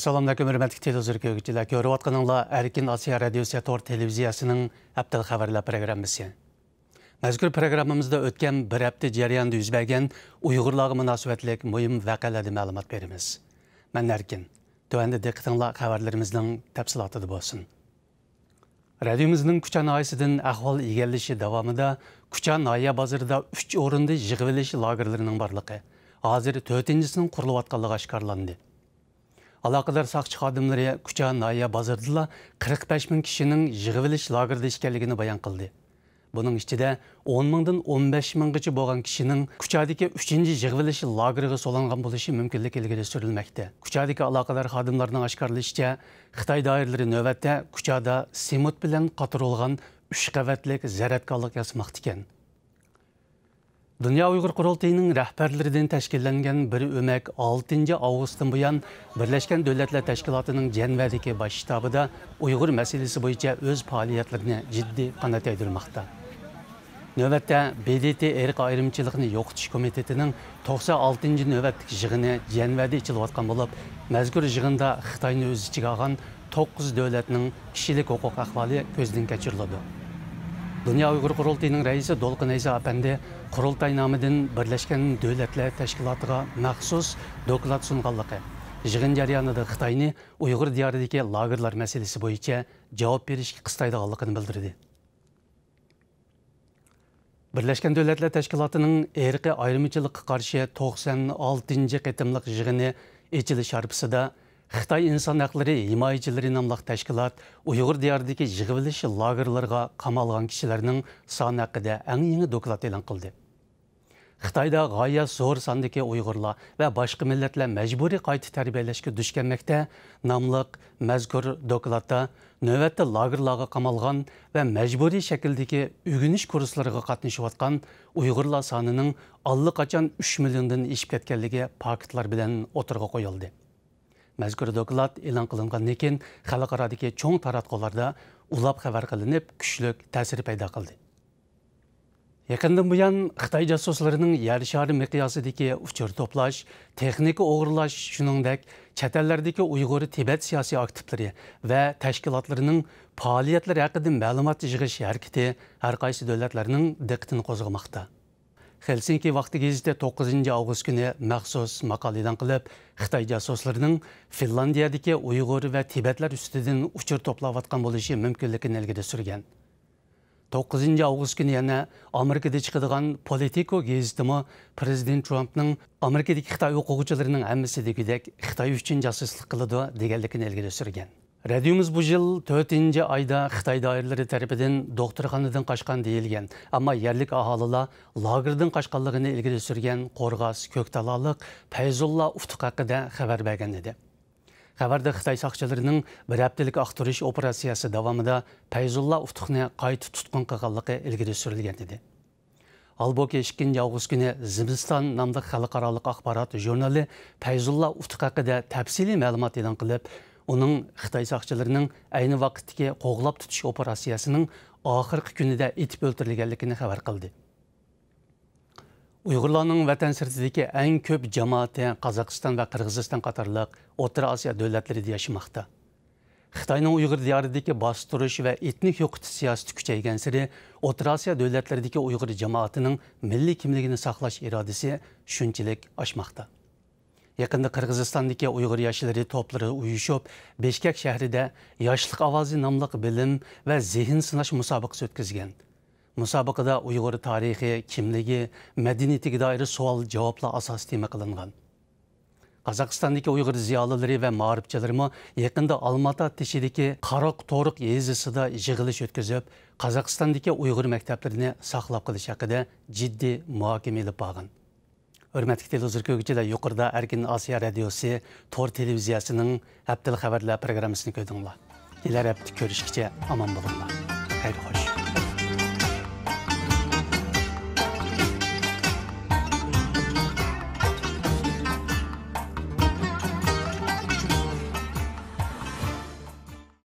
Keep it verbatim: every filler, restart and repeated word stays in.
ئەسسالامۇئەلەيكۇم، ھۆرمەتلىك تېلېۋىزور كۆرگۈچىلەر. كۆرۈۋاتقىنىڭلار ئەركىن ئاسىيا رادىيوسى تور تېلېۋىزىيەسىنىڭ ھەپتىلىك خەۋەرلەر پروگراممىسى. مەزكۇر پروگراممىمىزدا ئۆتكەن بىر ھەپتە جەريانىدا يۈز بەرگەن ئۇيغۇرلارغا مۇناسىۋەتلىك مۇھىم ۋەقەلەردىن مەلۇمات بېرىمىز. مەن ئەركىن. تۆۋەندە دىققىتىڭلار خەۋەرلىرىمىزنىڭ تەپسىلاتىدا بولسۇن. رادىيومىزنىڭ كۇچا ناھىيەسىدىن ئەھۋال ئىگىلىشى داۋامىدا كۇچا ناھىيە بازىرىدا ئۈچ ئورۇندا يىغىۋېلىش لاگېرلىرىنىڭ بارلىقى، ھازىر تۆتىنچىسىنىڭ قۇرۇلۇۋاتقانلىقى ئاشكارىلاندى. ئالاقىدار ساقچى خادىملىرى كۇچا ناھىيە بازىرىدىلا قىرىق بەش مىڭ كىشىنىڭ يىغىۋېلىش لاگېرىدا ئىكەنلىكىنى بايان قىلدى. بۇنىڭ ئىچىدە ئون مىڭدىن ئون بەش مىڭغىچە بولغان كىشىنىڭ كۇچادىكى ئۈچىنچى يىغىۋېلىش لاگېرىغا سولانغان بولۇشى مۇمكىنلىكى ئىلگىرى سۈرۈلمەكتە. كۇچادىكى ئالاقىدار خادىملارنىڭ ئاشكارىلىشىچە، خىتاي دائىرىلىرى نۆۋەتتە كۇچادا سېمونت بىلەن قاتۇرۇلغان ئۈچ قەۋەتلىك زەرەتكارلىق ياسىماقتا ئىكەن. دۇنيا ئۇيغۇر قۇرۇلتىيىنىڭ رەھبەرلىرىدىن تەشكىللەنگەن بىر ئۆمەك ئالتىنچى ئاۋغۇستتىن بۇيان بىرلەشكەن دۆلەتلەر تەشكىلاتىنىڭ جەنۋەدىكى باش شتابىدا ئۇيغۇر مەسىلىسى بويىچە ئۆز پائالىيەتلىرىنى جىددىي قانات يايدۇرماقتا. نۆۋەتتە ب د ت ئىرقىي ئايرىمچىلىقنى يوقىتىش كومىتېتىنىڭ توقسان ئالتىنچى نۆۋەتلىك يىغىنى جەنۋەدە ئېچىلىۋاتقان بولۇپ، مەزكۇر يىغىندا خىتاينى ئۆز ئىچىگە ئالغان توققۇز دۆلەتنىڭ كىشىلىك ھوقۇق ئەھۋالى كۆزدىن كەچۈرۈلىدۇ. دۇنيا ئۇيغۇر قۇرۇلتىيىنىڭ رەئىسى دولقۇن ئەيسا ئەپەندى قۇرۇلتاينامىدىن بىرلەشكەن دۆلەتلەر تەشكىلاتىغا مەخسۇس دوكلات سۇنغانلىقى، يىغىن جەريانىدا خىتاينى ئۇيغۇر دىيارىدىكى لاگېرلار مەسىلىسى بويىچە جاۋاب بېرىشكە قىستايدىغانلىقىنى بىلدۈردى. بىرلەشكەن دۆلەتلەر تەشكىلاتىنىڭ ئىرقىي ئايرىمىچىلىققا قارشى توقسان ئالتىنچى قېتىملىق يىغىنى ئېچىلىش شارپىسىدا خىتاي ئىنسان ھەقلىرى ھىمايىچىلىرى ناملىق تەشكىلات ئۇيغۇر دىيارىدىكى يىغىۋېلىش لاگېرلىرىغا قامالغان كىشىلەرنىڭ سانى ھەققىدە ئەڭ يېڭى دوكلات ئېلان قىلدى. خىتايدا غايەت زور ساندىكى ئۇيغۇرلار ۋە باشقا مىللەتلەر مەجبۇرىي قايتا تەربىيەلەشكە دۇچ كەلمەكتە ناملىق مەزكۇر دوكلاتتا نۆۋەتتە لاگېرلارغا قامالغان ۋە مەجبۇرىي شەكىلدىكى ئۆگىنىش كۇرسلىرىغا قاتنىشىۋاتقان ئۇيغۇرلار سانىنىڭ ئاللىقاچان ئۈچ مىليوندىن ئېشىپ كەتكەنلىكى پاكىتلار بىلەن ئوتتۇرىغا قويۇلدى. مەزكۇر دوكلات ئېلان قىلىنغاندىن كېيىن، خەلقئارادىكى چوڭ تاراتقۇلاردىن ئۇلاپ خەۋەر قىلىنىپ، كۈچلۈك تەسىر پەيدا قىلدى. يېقىندىن بۇيان، خىتاي جاسۇسلىرىنىڭ يەر شارى مىقياسىدىكى ئۇچۇر توپلاش، تېخنىكا ئوغرىلاش، شۇنىڭدەك چەت ئەللەردىكى ئۇيغۇر تىبەت سىياسىي ئاكتىپلىرى ۋە تەشكىلاتلىرىنىڭ پائالىيەتلىرى ھەققىدە مەلۇمات يىغىش ھەرىكىتى ھەر قايسى دۆلەتلەرنىڭ دىققىتىنى قوزغىماقتا. خېلسىنكى ۋاقتى گېزىتى توققۇزىنچى ئاۋغۇست كۈنى مەخسۇس ماقالە ئېلان قىلىپ، خىتاي جاسۇسلىرىنىڭ فىنلاندىيەدىكى ئۇيغۇر ۋە تىبەتلەر ئۈستىدىن ئۇچۇر توپلاۋاتقان بولۇشى مۇمكىنلىكىنى ئىلگىرى سۈرگەن. توققۇزىنچى ئاۋغۇست كۈنى يەنە ئامېرىكىدا چىقىدىغان پولىتىكو گېزىتىمۇ پىرېزىدېنت ترامپنىڭ ئامېرىكىدىكى خىتاي ئوقۇغۇچىلىرىنىڭ ھەممىسى دېگۈدەك خىتاي ئۈچۈن جاسۇسلۇق قىلىدۇ دېگەنلىكىنى ئىلگىرى سۈرگەن. رادىيومىز بۇ يىل تۆتىنچى ئايدا خىتاي دائىرىلىرى تەرىپىدىن دوختۇرخانىدىن قاچقان دېيىلگەن، ئەمما يەرلىك ئاھالىلار لاگېردىن قاچقانلىقىنى ئىلگىرى سۈرگەن قورغاس كۆكتالالىق پەيزۇللا ئۇتۇق ھەققىدە خەۋەر بەرگەن ئىدى. خەۋەردە خىتاي ساقچىلىرىنىڭ بىر ھەپتىلىك ئاختۇرۇش ئوپېراتسىيەسى داۋامىدا پەيزۇللا ئۇتۇقنى قايتا تۇتقۇن قىلغانلىقى ئىلگىرى سۈرۈلگەن ئىدى. ھالبۇكى، ئىككىنچى ئاۋغۇست كۈنى زىمىستان ناملىق خەلقئارالىق ئاخبارات ژۇرنىلى پەيزۇللا ئۇتۇق ھەققىدە تەپسىلىي مەلۇمات ئېلان قىلىپ، ئۇنىڭ خىتاي ساقچىلىرىنىڭ ئەينى ۋاقىتتىكى قوغلاپ تۇتۇش ئوپېراتسىيەسىنىڭ ئاخىرقى كۈنىدە ئېتىپ ئۆلتۈرۈلگەنلىكىنى خەۋەر قىلدى. ئۇيغۇرلارنىڭ ۋەتەن سىرتىدىكى ئەڭ كۆپ جامائىتى قازاقىستان ۋە قىرغىزىستان قاتارلىق ئوتتۇرا ئاسىيا دۆلەتلىرىدە ياشىماقتا. خىتاينىڭ ئۇيغۇر دىيارىدىكى باستۇرۇش ۋە ئېتنىك يوقىتىش سىياسىتى كۈچەيگەنسېرى، ئوتتۇرا ئاسىيا دۆلەتلىرىدىكى ئۇيغۇر جامائىتىنىڭ مىللىي كىملىكىنى ساقلاش ئىرادىسى شۇنچىلىك ئاشماقتا. يېقىندا قىرغىزىستاندىكى ئۇيغۇر ياشلىرى توپلىرى ئۇيۇشۇپ، بىشكەك شەھىرىدە ياشلىق ئاۋازى ناملىق بىلىم ۋە زېھىن سىناش مۇسابىقىسى ئۆتكۈزگەن. مۇسابىقىدە ئۇيغۇر تارىخى، كىملىكى، مەدەنىيىتىگە دائىر سوئال-جاۋابلار ئاساسىي تېما قىلىنغان. قازاقىستاندىكى ئۇيغۇر زىيالىيلىرى ۋە مائارىپچىلىرىمۇ يېقىندا ئالماتا تېشىدىكى قاراقتورۇق يېزىسىدا يىغىلىش ئۆتكۈزۈپ، قازاقىستاندىكى ئۇيغۇر مەكتەپلىرىنى ساقلاپ قېلىش ھەققىدە جىددىي مۇھاكىمە ئېلىپ بارغان. ھۆرمەتلىك تېلېۋىزور كۆرگۈچىلەر، يۇقىرىدا ئەركىن ئاسىيا رادىيوسى تور تېلېۋىزىيەسىنىڭ ھەپتىلىك خەۋەرلەر پروگراممىسىنى كۆردۈڭلار. كېلەر ھەپتە كۆرۈشكىچە ئامان بولۇڭلار. خەير خوش.